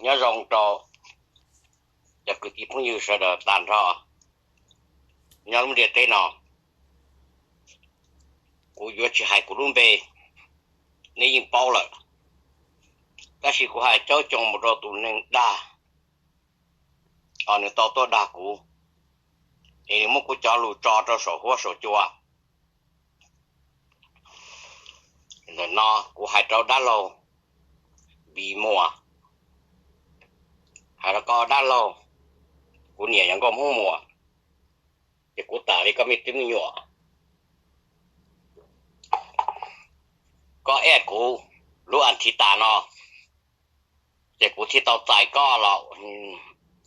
Nyob zoo rau cov kwv tij phooj ywg sawv daws tag nrho nyob lub ntiaj teb no. Kuv yuav tsis hais kuv lub npe, neb yeej paub lawm, tab sis kuv hais caub coos mus rau tus neeg dag, nws tau tuaj dag kuv, es nws muab kuv cov lus tso rau saum huab saum cua. Ntawm no kuv hais rau dab laug Npis Muas, hais rau koj dab laug, kuv niam yog nkauj Hmoob Muas, ces kuv tam li koj me tub me nyuam. Koj add kuv lub as thiv tas no, ces kuv thiaj tau txais koj los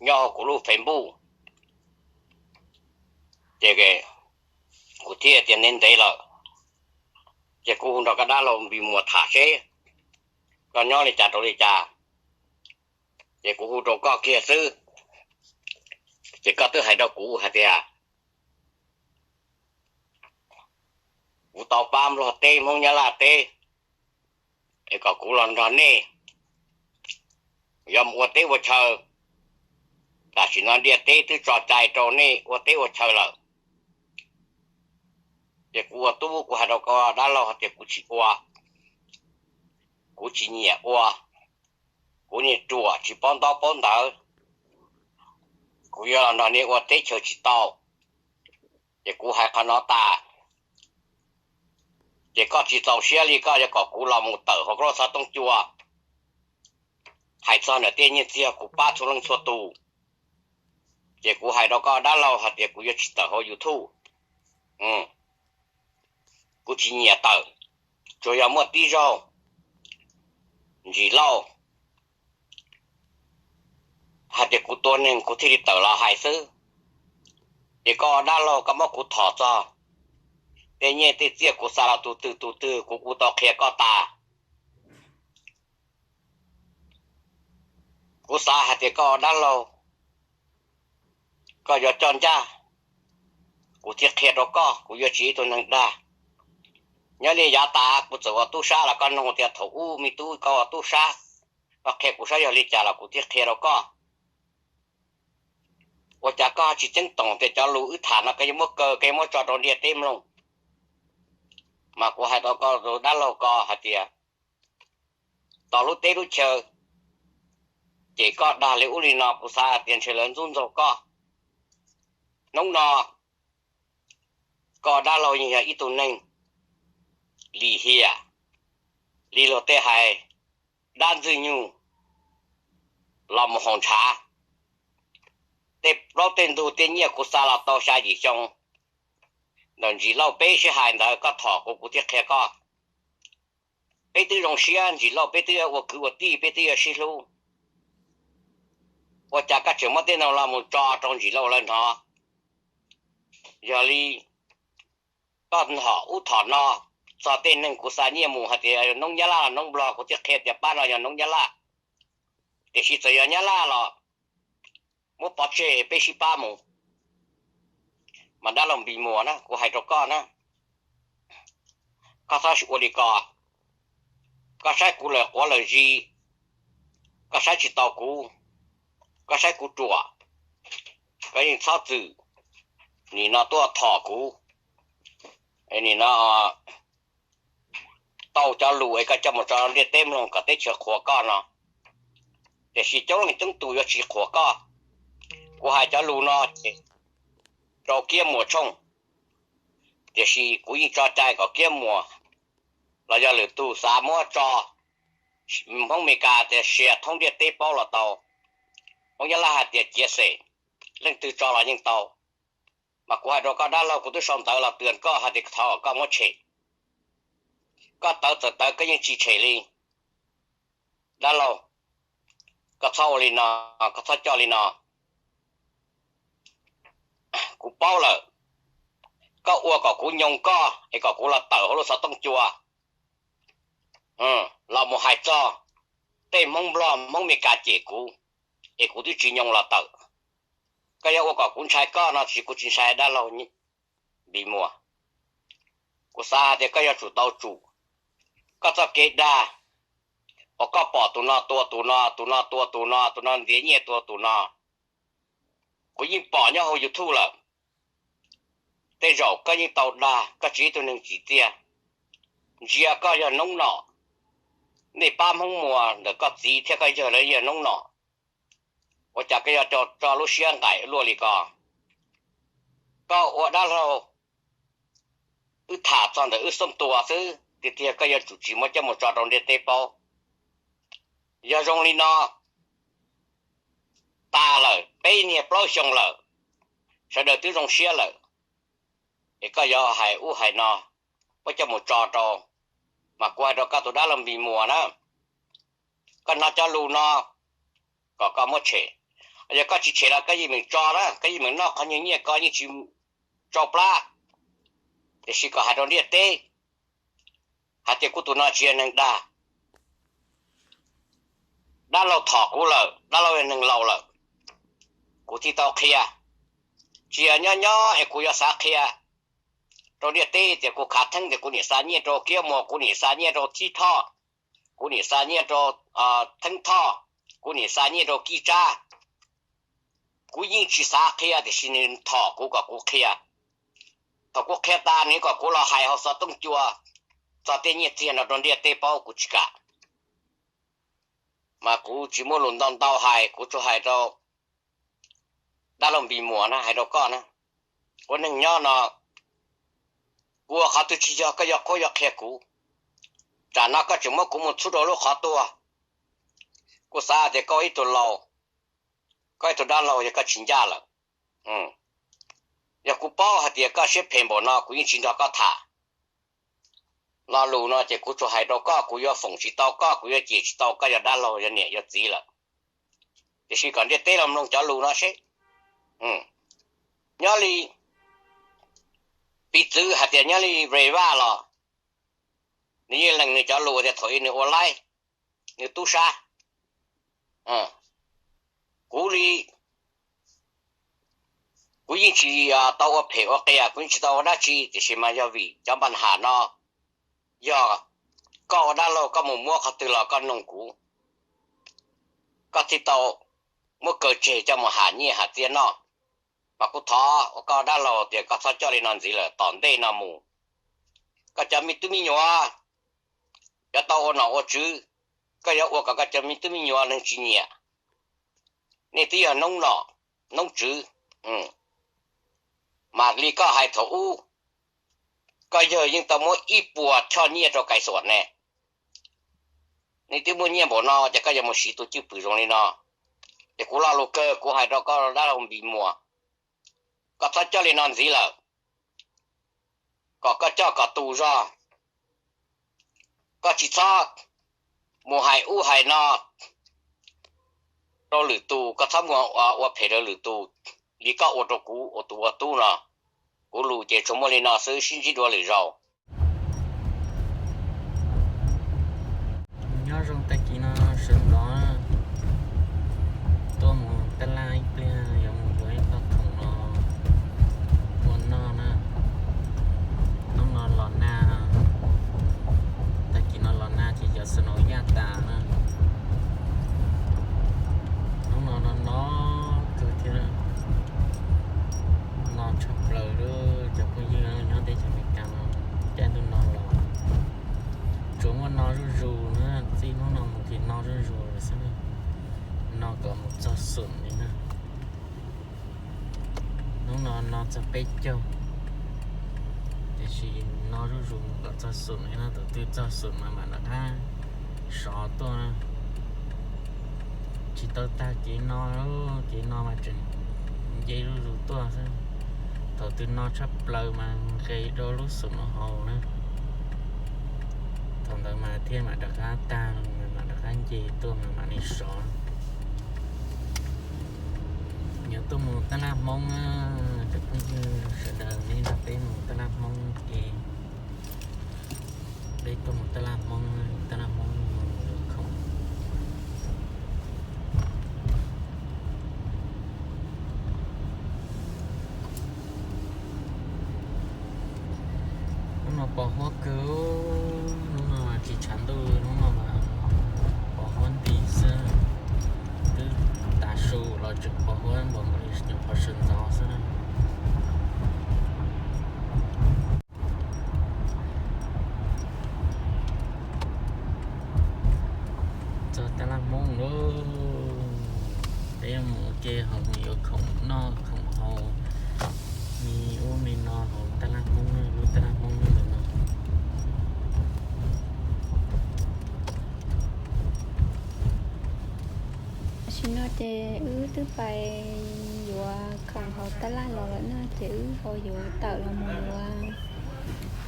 nyob hauv kuv lub Facebook, ces kuv thiaj tias ntev ntev lawm, ces kuv hu nrog koj dab laug Npis Muas tham seb koj nyob li cas rau li cas, ces kuv hu rau koj kiag xwb, ces koj twb hais rau kuv hais tias kuv tau pab Nplog teb Hmoob Nyab Laj teb, es kom kuv los nrog nej yuav mus ua teb ua chaw. Tam sim no ntiaj teb twb tso cai rau nej ua teb ua chaw lawm. Ces kuv ua tub kuv hais rau koj dab laug hais tias kuv tsis ua, kuv tsis nyiam ua, kuv niag ruam tsis paub ntaub paub ntawv, kuv yuav los nrog nej ua teb chaws tsis tau. Ces kuv hais qhov no tas, ces koj tsis txaus siab li koj yuav kom kuv los mus tawm hauv koj lub xov tooj cua hais txog ntawm tej nyiaj txiag kuv pab txhua leej txhua tus. Ces kuv hais rau koj dab laug hais tias kuv yuav tsis tawm hauv YouTube, kuv tsis nyiam tawm, tsuas yog muaj tib zaug Ntsis Lauj hais tias kuv tua neeg kuv thiaj li tawm los hais xwb. Ces koj dab laug koj muab kuv thom txog tej nyiaj tej txiaj kuv xa los tus twg tus twg kuv kuj tau qhia koj tas. Kuv xav hais tias koj dab laug, koj yuav coj ncaj, kuv thiaj qhia rau koj, kuv yuav tsis ib tug neeg dag. Nyob li yav tas kuv txawm ua tub sab los koj nug tias thaum ub me tub koj ua tub sab, koj qhia kuv saib yog li cas los kuv thiaj qhia rau koj. Ua cas koj tsis ceeb toom tias cov lus wb tham no koj yuav muab kaw koj yuav muab tso rau ntiaj teb mloog? Mas kuv hais rau koj tus dab laug ko hais tias tau lub teb lub chaw, ces koj dag li ub li no kuv xav tias ntshe lawv ntxub ntxaug koj. Hnub no koj dab laug yeej yog ib tug neeg lim hiam li luag tej hais dab ntxwg nyoog los mus haus ntshav. Tej plaub tej ntug tej nyiaj kuv xa los tau xya yim xyoo, ntawm Ntsis Lauj peb sib hais ntawd koj thom kuv kuv thiaj qhia koj. Peb twb zoo siab Ntsis Lauj, peb twb ua kwv ua tij, peb twb yuav sib hlub. Ua cas koj tseem muab tej no los mus tso rau Ntsis Lauj lawv hnov? Yog li koj thom ub thom no txog tej neeg kuv xa nyiaj mus hais tias noob Nyab Laj los noob Nplog, kuv thiaj qhia tias pab no yog noob Nyab Laj. Tiam sis txawm yog Nyab Laj los muab pov tseg peb sib pab mus. Mas dab laug Npis Muas na, kuv hais rau koj na, koj txhob ua li ko. Koj saib kuv lawm quav lawm zis, koj saib tsis tau kuv, koj saib kuv ruam, koj yeej txhob txwm nim no tuaj thom kuv, nim no tau cov lus es koj coj mus tso ntiaj teb mloog kom teb chaws qhuas koj no. Tiam sis coob leej coob tus yuav tsis qhuas koj. Kuv hais cov lus no ces rau Kiab Muas tshooj, tiam sis kuv yeej tso cai kom Kiab Muas los yog lwm tus xav muab tso, Hmoob Mes Kas tias share thoob ntiaj teb paub los tau, Hmoob Nyab Laj hais tias chia sẻ, leej twg tso los yeej tau. Mas kuv hais rau koj dab laug, kuv twb sau ntawv los tws koj hais tias thov koj muab tshem. Koj tawv txawm tawv koj yeej tsis tshem li. Dab laug, koj txhob ua li no, koj txhob coj li no. Kuv paub lawm, koj ua kom kuv nyoo koj es kom kuv los tawm hauv lub xov tooj cua los mus hais txog tej Hmoob Nplog Hmoob Mes Kas cem kuv, es kuv twb tsis nyoo los tawm. Koj yuav ua kom kuv ntshai koj no tiam sis kuv tsis ntshai dab laug Npis Muas. Kuv xav hais tias koj yuav tsum tau tsum koj txoj kev dag, uas koj pom tus no tua tus no, tus no tua tus no, tus no ntiav nyiaj tua tus no, kuv yeej pom nyob hauv YouTube lawm. Tej zaum koj yeej tau dag, koj tsis yog ib tug neeg tsim txiaj. Ntsia koj yog noob nom, nej pab Hmoob Muas ntawm koj txiv thiab koj yawg lawv yog noob nom, ua cas koj yuav tso lub siab nqaim luaj li ko? Koj ua dab laug, wb tham txog ntawm wb xub ntua xwb, tiag tiag koj yuav tsum tsis muab coj mus tso rau ntiaj teb paub. Yog zoo li no tas lawm peb niag plaub xyoo lawm, sawv daws twb zoo siab lawm, es koj yuav hais ub hais no, muab coj mus tso rau, mas kuv hais rau koj tus dab laug Npis Muas na, koj hnov cov lus no kom koj muab tshem. Yog koj tsis tshem los koj yeej meem tso na, koj yeej meem noj qhov nyuag nyiaj ko yeej tsis tsau plab, tiam sis kom hais rau ntiaj teb hais tias kuv tus no tsis yog neeg dag. Dab laug thom kuv lawm, dab laug yog neeg laus lawm, kuv thiaj tau qhia. Tsis yog nyob nyob es kuv yuav xav qhia rau ntiaj teb tias kuv khav theeb tias kuv niam xa nyiaj rau Kiab Muas, kuv niam xa nyiaj rau Thib Thoj, kuv niam xa nyiaj rau Theeb Thoj, kuv niam xa nyiaj rau Kib Tsab. Kuv yeej tsis xav qhia tiam sis nws thom kuv kom kuv qhia. Thaum kuv qhia tas nws kom kuv los hais hauv xov tooj cua txog tej nyiaj txiag no rau ntiaj teb paub, kuv tsis kam. Mas kuv tsis muaj lus ntau ntau hais, kuv tsuas hais rau dab laug Npis Muas na, hais rau koj na, ua neeg nyob no, kuv ua qhov twg tsis yog koj yuav qhuab yuav qhia kuv. Tsam no koj tseem muab kuv mus txhub rau lub qhov tuag. Kuv xav tias koj ib tug laus, koj ib tug dab laug yog koj tsis ncaj lawm. Yog kuv paub hais tias koj siab phem npaum no kuv yeej tsis nrog koj tham. Lo lus no ces kuv tsuas hais rau koj, kuv yuav foom tsis tau koj, kuv yuav cem tsis tau koj, yog dab laug yog niam yog txiv lawm. Tiam sis kom ntiaj teb los mloog cov lus no seb. Nyob li piv txwv hais tias nyob li Reva los nws yeej lees nws cov lus tias thaum ub nws ua laib, nws tub sab. Kuv li, kuv yeej tsis tau ua phem ua qias, kuv yeej tsis tau ua dab tsi, tiam sis mas yog vim cov npa nham no, yog koj ua dab laug koj mus muab qhov twg los koj noog kuv, koj thiaj tau muab kaw tseg coj mus ham nyiaj ham txiaj noj. Mas kuv thov ua koj dab laug tias koj txhob coj li no ntxiv lawm, tom ntej no mus koj cov me tub me nyuam yuav tau ua nom ua tswv, koj yuav ua kom koj cov me tub me nyuam neeg tsis nyiam. Nej twb yog noob nom noob tswv, mas li koj hais thaum ub, koj yawg yeej tau muab ib puas choj nyiaj rau Kais Xuam ne. Nej twb muaj nyiaj npaum no ces koj yuav mus siv tus cwj pwm zoo li no. Ces kuv lo lus kawg kuv hais rau koj dab laug Npis Muas, koj txhob coj li no ntxiv lawm, kom koj coj kom tus zog. Koj tsis txhob mus hais ub hais no rau lwm tus, koj txhob mus ua phem rau lwm tus li koj ua rau kuv ua tus ua tub no. Kuv lus ces tsuas muaj li no xwb, sib ntsib dua lwm zaus. Nyob zoo tag kis no sawv ntxov tuaj mus taj laj ib pliag yuav mus yuav ib qho khoom no ua noj na. Hnub no los nag, tag kis no los nag ces cov snow yaj tas na. Hnub no no no kawg thiab, no tshaj plaws li. Cov phooj ywg nyob teb chaws Amelikas no, caij ntuj no los tsuas muaj no zuj zus na, txij hnub no mus ces no zuj zus lawm xwb, no kom mus txog xum li na. Hnub no no txog peb caug, tiam sis no zuj zus mus kom txog xum li no, thaum twg txog xum mas mam rov qab sov tuaj. Tsis tau tag kev no, kev no mas tseem nce zuj zus tuaj xwb. Thaum twg no tshaj plaws mas nqes rau lub xum no haus na. Thaum ntawd mas thiaj mam rov qab tag, mam rov qab nce tuaj mas mam li sov. Yuav tuaj mus taj laj Hmoob na, cov phooj ywg sawv daws nej nrog peb mus taj laj Hmoob ces peb tuaj mus taj laj Hmoob, taj laj Hmoob mus yuav khoom. Hnub no pos huab kawg, hnub no tsis tshav ntuj, hnub no mas Tseem qhuav huab npaum li nyuam qhuav sawv ntxov xwb na. Txog tab laj Hmoob lauj. Peb yuav mus ua ke hauv, mus yuav khoom noj khoom haus, me ub me no hauv tab laj Hmoob, lub tab laj Hmoob ntawm no. Tam sim no ces wb twb pais yuav khoom hauv tab laj los lawm na, ces wb ho yuav tawm los mus yuav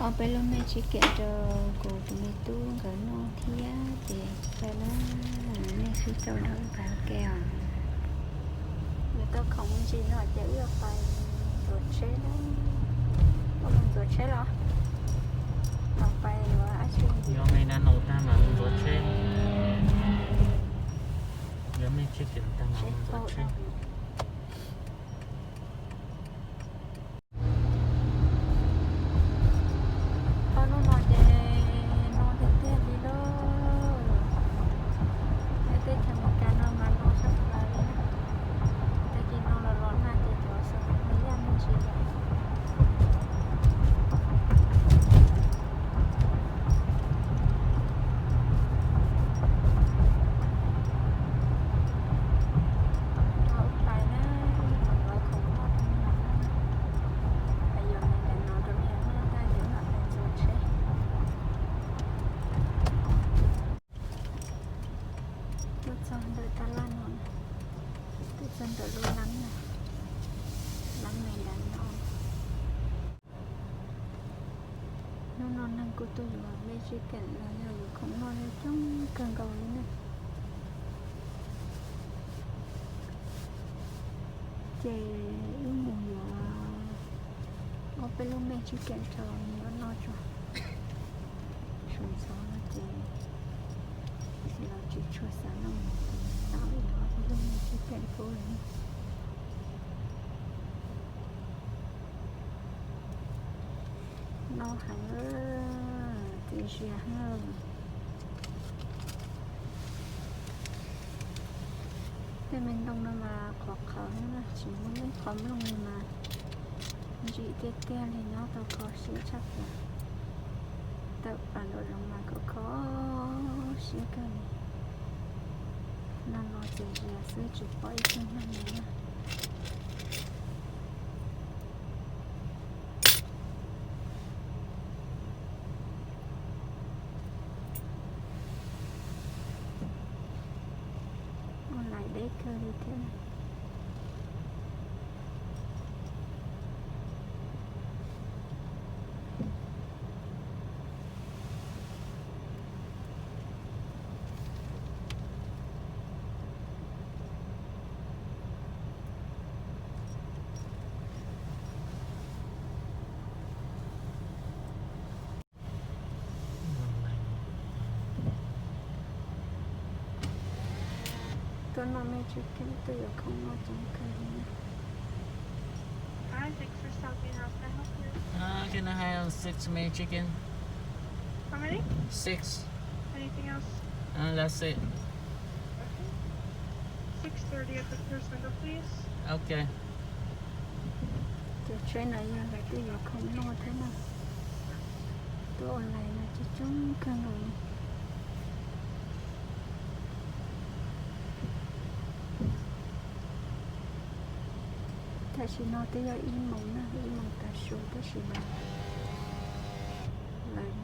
ob peb lub me chicken rau kuv tus me tub nkawd noj thiab ces pais na. Nej sib caum nrog wb pais ua ke os. Yuav tau khoom me ntsis no ces wb yuav pais ntxuav tsheb na. Ua mus ntxuav tsheb los? Los pais yuav ab tsi? Yuav me na no tag mas mus ntxuav tsheb. Yuav me chicken tag mas mus ntxuav tsheb. Thaum hnub no ces no tiag tiag li lauj. Peb teb chaws Amelikas no mas no tshaj plaws li. Tag kis no los los nag ces cov xyoob no yaj me ntsis lawm. Rau pais na, ib qho yuav khoom noj rau me nyuam noj, pais yuav me ntawm no rau me nyuam noj tag ces mam pais ntxuav tsheb. Tuaj txog ntawm tab laj no, tuaj txog ntawm lub lab na, lab me ntawm no. Hnub no neeg kuj tuaj yuav me chicken los yog yuav khoom noj coob kawg nkaus li na. Ces wb mus yuav ob peb lub me chicken rau me nyuam noj tso. Sawv ntxov no ces los tsis tshua xav noj, tau yuav ob peb lub me chicken pub lawm. No heev, txias zias heev. Tej me ntoo no mas qhuav qhawv na, tsis muaj ib qho nplooj li mas ntsim tiag tiag li, nyob tau kho siab tshaj plaws. Tawm plaws nraum zoov mas kho kho siab kawg li. No no txias zias xwb tsis pom ib tug neeg li na. Ua lais deb kawg li thiab. Tuaj noj me chicken, tuaj yuav khoom noj coob kawg li. Hi, thanks for stopping. How can I help you? Uh, can I have six main chicken? How many? Six. Anything else? Uh, that's it. Okay. Six thirty at the first window, please. Okay. Cov tsheb no yog lawv tuaj yuav khoom noj thiab na. Tuaj ua lais no coob coob kawg nkaus li. Tam sim no twb yog ib moos na, ib moos tav su tab sis mas lawv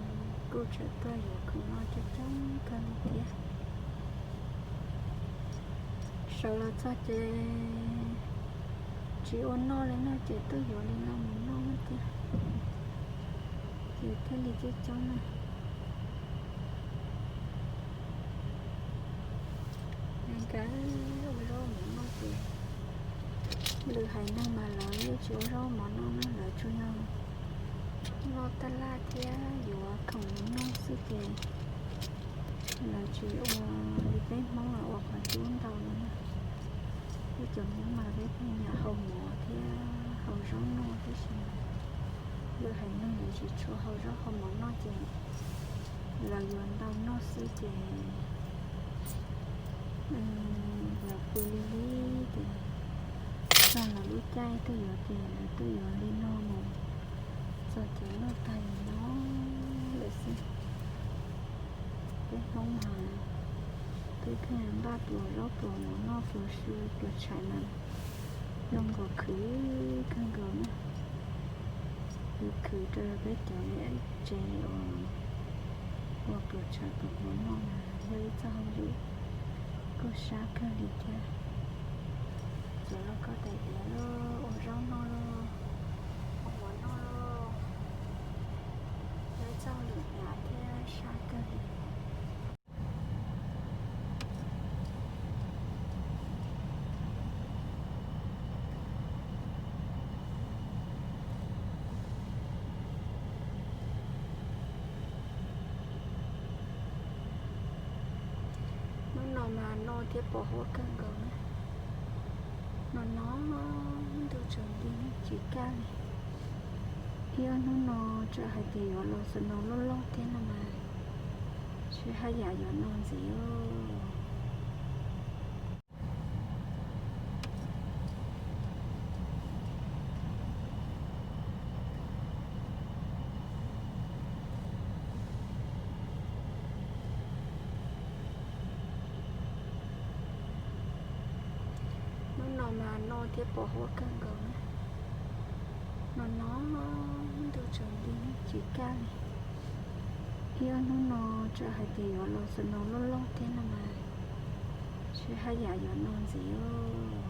kuj tseem tuaj yuav khoom noj coob coob kawg li thiab. Sawv los txog ces tsis ua noj li no ces tuaj yuav li no mus noj thiab, ces thiaj li coob coob na. Nkawd ua zaub mov noj ces lwm haiv neeg mas lawv yeej tsis ua zaub mov noj na, lawv tsuas yog noj taj laj thiab yuav khoom mus noj xwb ces lawv tsis ua li peb Hmoob los ua qhov cub ntau li na. Peb cov Hmoob mas peb pheej nyiam haus mov thiab haus zaub noj tib si. Lwm haiv neeg lawv tsis tshua haus zaub haus mov noj ces lawv yuav ntau noj xwb ces lawv pw li li ces Twb yuav ces lawv twb yuav li no mus txog ces noj tag li no lawm xwb. Peb Hmoob mas twb pheej npaj pluas zaub pluas mov noj pluas su pluas tshais mas zoo nkaus khwv kawg nkaus na. Khwv khwv rau peb cov niam tsev uas ua pluas tshais pluas mov noj mas yog ib txoj hauj lwm kuj sab kawg li thiab. Txuas los koj tais diav lauj, ua zaub noj lauj, ua mov noj lauj, yog ib txoj hauj lwm hnyav thiab sab kawg li. Hnub no mas noj thiab pos huab kawg nkaus na. No no ntuj tsaus nti tsis kaj li. Ib ob hnub no txawm hais tias yuav los snow loj loj thiab no mas, sib haj yam yuav no ntxiv os. Hnub no mas noj thiab pos huab kawg nkaus na. No no ntuj tsaus nti tsis kaj li. Ib ob hnub no txawm hais tias yuav los snow loj loj thiab no mas, sib haj yam yuav no ntxiv os.